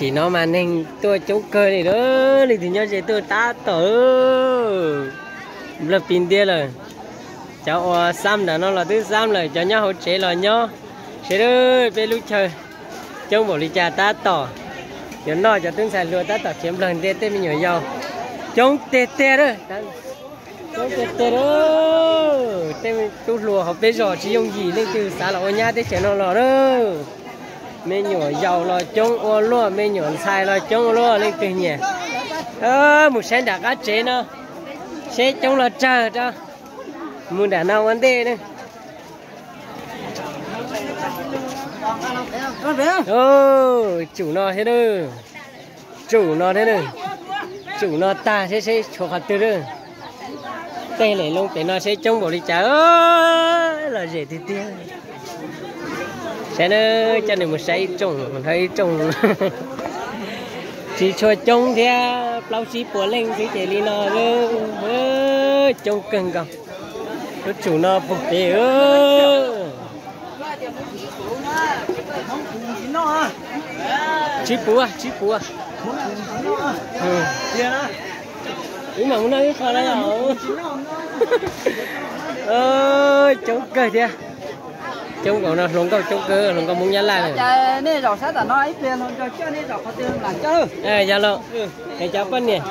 Tim no mas neeg tuaj coob kawg li lawm, leej twg nyob ze tuaj tab tom nplawg pis ntiab lawm. Cov uas xab nram no los twb xab lawm, cov nyob hauv tsev los nyob. Sawv daws, peb lub chaw coob npaum li cas tab tom yuav noj cov tub ntxhais hluas tab tom khiav nplawg ntiab tej me nyuam yaus. Coob tiag tiag lawm. Coob tiag tiag lawm. Tej tub hluas hauv peb zos tsis yooj yim leej twg xav los ua nyab teb chaws no los lawm. Me nyuam yaus los coob ua luaj, me nyuam ntxhais los coob ua luaj, leej twg nyiam. Mus saib nram qab tsev no, seb coob los tsawg rau. Mus nram no ua ntej na. Tsum no thiab, tsum no thiab, tsum no tag seb seb tshuav qhov twg lawm. Tej lem loo pem no seb coob npaum li cas, lom zem tiag tiag. Saib na, coj nws mus saib ib rooj dhau ib rooj. Tsis tshua coob thiab, plaub tsib puas leej xwb ces li no, coob kawg nkaus. Lub tsum no puag pem. Tsib puas, tsib puas. Wb mam mus noj ib qho na. Coob kawg thiab. Coob nkaus no, hluas nkauj coob kawg, hluas nkauj Hmoob Nyab Laj. Nej zaum sab tom no ib pliag, hluas nraug coj nej zaum qhov twg los coj. Yog los, es cov poj niam,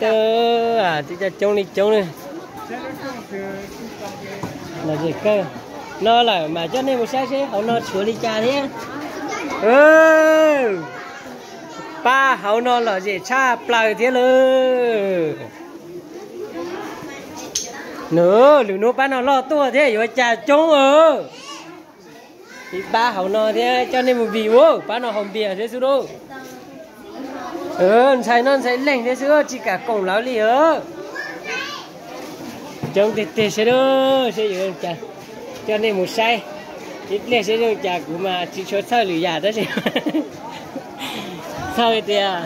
twb coj coob li coob li. Lom zem kawg. No lawm mas coj nej mus saib seb hauv no tshuav li cas thiab. Pab hauv no lom zem tshaj plaws thiab lawm. Nws, lwm hnub pab no loj tuaj thiab yuav cas coob. Pab hauv no thiab coj nej mus vim ua pab no haus npias thiab xwb lauj. Ntxhais no ntxhais leeg thiab xwb tsis kam koom lawv li os. Coob tiag tiag, seb seb yuav cas. Coj nej mus saib ib pliag seb zoo cas, kuv mas tsis tshua txhawj lwm yam tab sis txhawj tias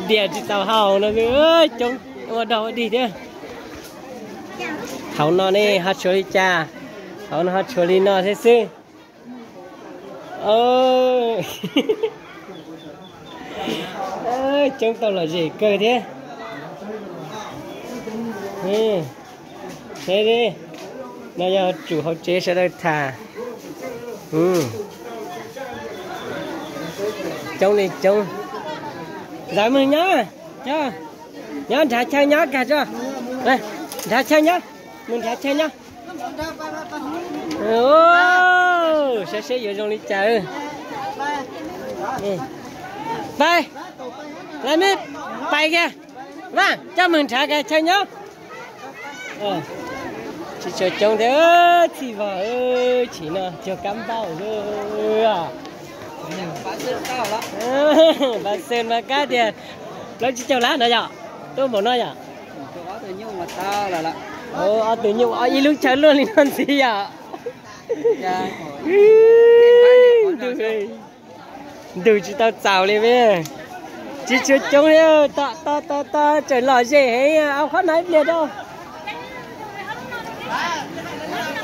npias tsis tau haus no. Coob ua dog ua dig thiab. Hauv no ne ho tshuav li cas? Hauv no ho tshuav li no thiab xwb. Coob tau lom zem kawg thiab. Seb, no yog tsum hauv tsev sawv daws tham. Coob li coob. Ntxawm, mus nyob, nyob nrhav chaw nyob kag tso. Nrhav chaw nyob, mus nrhav chaw nyob. Saib seb yuav zoo li cas. Pais, lawv me, pais kiag. Vaj, coj mus nrhav kag chaw nyob. Tsis tshua coob thiab, txhij vog, chim no cuag kab npauj. Pab xees mas kab tias plaub tsib caug lab no yom, tuaj npaum no yom. Ob tug nyuj ib lub chaw luaj li no ntxiv yom. Ntug tsis tau txaus li me. Tsis tshua coob li, to to to to tseem lom zem heev, au qhob no ib pliag rau.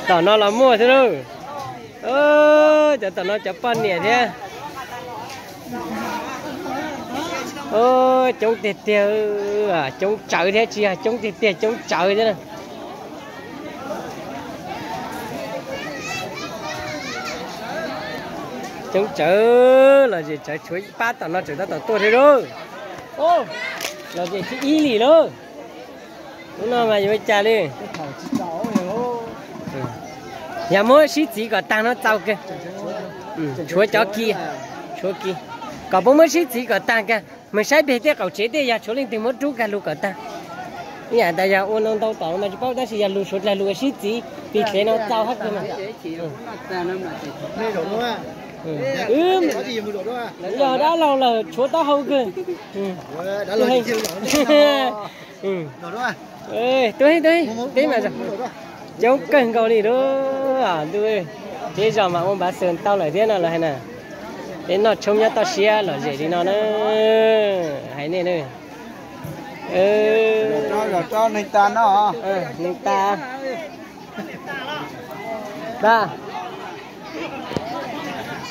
Tom no los muaj thiab lauj. Cov tom no cov poj niam thiab. Coob tiag tiag, coob tsawv thiab, tsis yog coob tiag tiag, coob tsawv thiab. Coob tsawv, lom zem tsawv, tshuav pab tom no tseem tab tom tuaj thiab lauj. Lom zem thib ib li lauj. Hnub no mas yuav ua cas li. Yog muab sib txiv kom tag no txaus kawg. Tshuav cov kiag, tshuav kiag. Kom puab muab sib txiv kom tag kawg, mus saib pem tej qaum tsev tej yog tshuav leej twg muab rub kag lug kom tag. Ib yam tas yog ua no ntau tom no mas tsis paub tab sis yog lug suav dlawg lug ua sib txiv pig dlev no txaus hab kawg mas. Yog dab laug lawm tshuav taub hau kawg. Tub heej, tub heej, peb mas coob kawg nkaus li lauj. Ntuj, peb zos mas ua npav xwm tau lawm thiab no los hais na. Peb noj tshoob nyob toj siab lom zem li no na. Hais nej na. Neeg tas.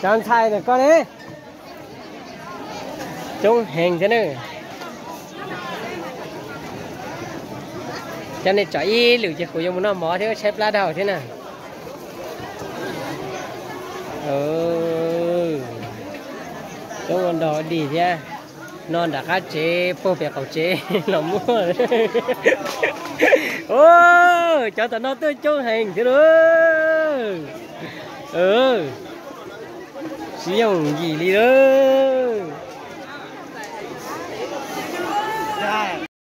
Cov ntxhais ntawm koj ne. Coob heev thiab na. Cov nej tsom ib lwm ces kuv yuav mus noj mov thiab tshaib plab dhau thiab na. Coob ua nrog dig thiab. No nram qab tsev puag pem qaum tsev los muaj. Cov tom no tuaj coob heev thiab lauj. Tsis yooj yim li lauj.